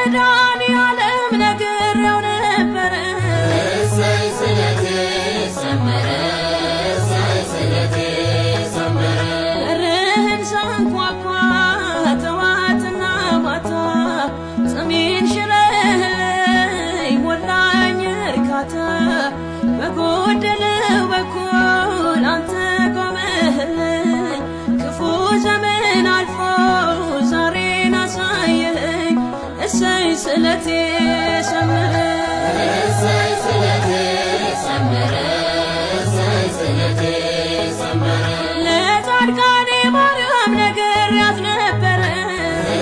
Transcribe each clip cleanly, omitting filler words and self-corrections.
ለመድኃኒዓለም ነግሬው ነበረ። እሰይ ስለቴ ሰመረ፣ እሰይ ስለቴ ሰመረ። በርህን ሳንኳኳ ጠዋትና ማታ ጽሜን ሽረህልኝ ሞላኝ እርካታ። በጎደለው በኩል አንተ ቆመህልኝ ክፉ ዘመን አልፎ ዛሬን አሳየኸኝ። እሰይ ስለቴ ሰመረ፣ እሰይ ስለቴ ሰመረ፣ እሰይ ስለቴ ሰመረ። ለጻድቃኔ ማርያም ነግሬያት ነበረ።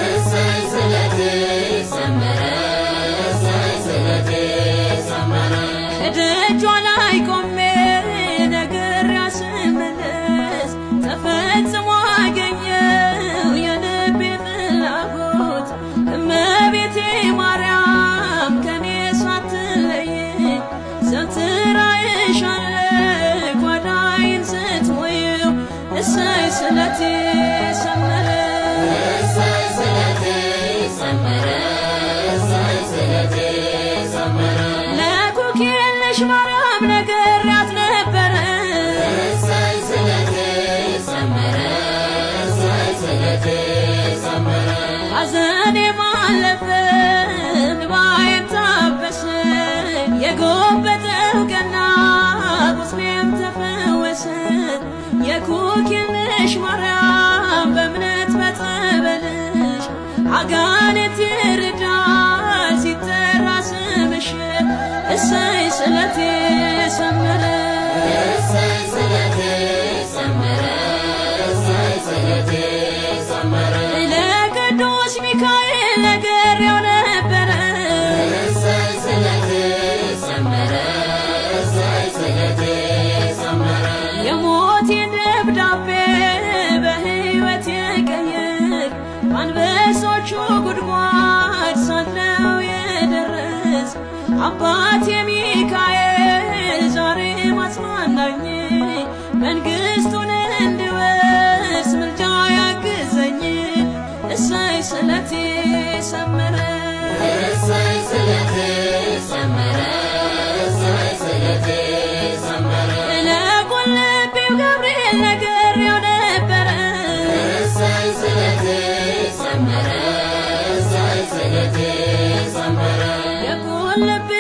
እሰይ ስለቴ ሰመረ፣ እሰይ ስለቴ ሰመረ። ከደጇ ላይ ቆሜ ነግሬያት ስመለስ ተፈጽሞ አገኘው የልቤ ፍላጎት። እመቤቴ ማርያም ከኔ ሳትለይ ዘወትር አይሻለሁ ጓዳዬን ስትሞይው። እሰይ ስለቴ ሰመረ፣ እሰይ ስለቴ ሰመረ፣ እሰይ ስለቴ ሰመረ። ለኩኪልሽ ማርያም ነግሬያት ነበረ። እሰይ ስለቴ ሰመረ፣ እሰይ ስለቴ ሰመረ። ሐዘኔ ማለፈ እንባዬም ታበሰ፣ የጎበጠው ቀና ቁስሌም ተፈወሰ። የኩኪልሽ ማርያም በእምነት በጸበልሽ አጋንንት ይርዳል ሲጠራ ስምሽ። እሰይ ስለቴ ሰመረ፣ እሰይ ስለቴ ሰመረ፣ እሰይ ስለቴ ሰመረ። ለቅዱስ ሚካኤል ነግሬው ነበረ። እሰይ ስለቴ ሰመረ፣ እሰይ ስለቴ ሰመረ። የሞቴን ደብዳቤ በሕይወት የቀየር በአንበሶቹ ጉድጓድ ሳለው የደረስ አባቴ ሚካኤል ዛሬ ማጽናናኝ፣ መንግሥቱን እንድወርስ ምልጃ ያግዘኝ። እሰይ ስለቴ ሰመረ፣ እሰይ ስለቴ ሰመረ፣ እሰይ ስለቴ ሰመረ። ለቁልቢው ገብርኤል ነግሬው ነበረ። እሰይ ስለቴ ሰመረ፣ እሰይ ስለቴ ሰመረ። የቁልቢው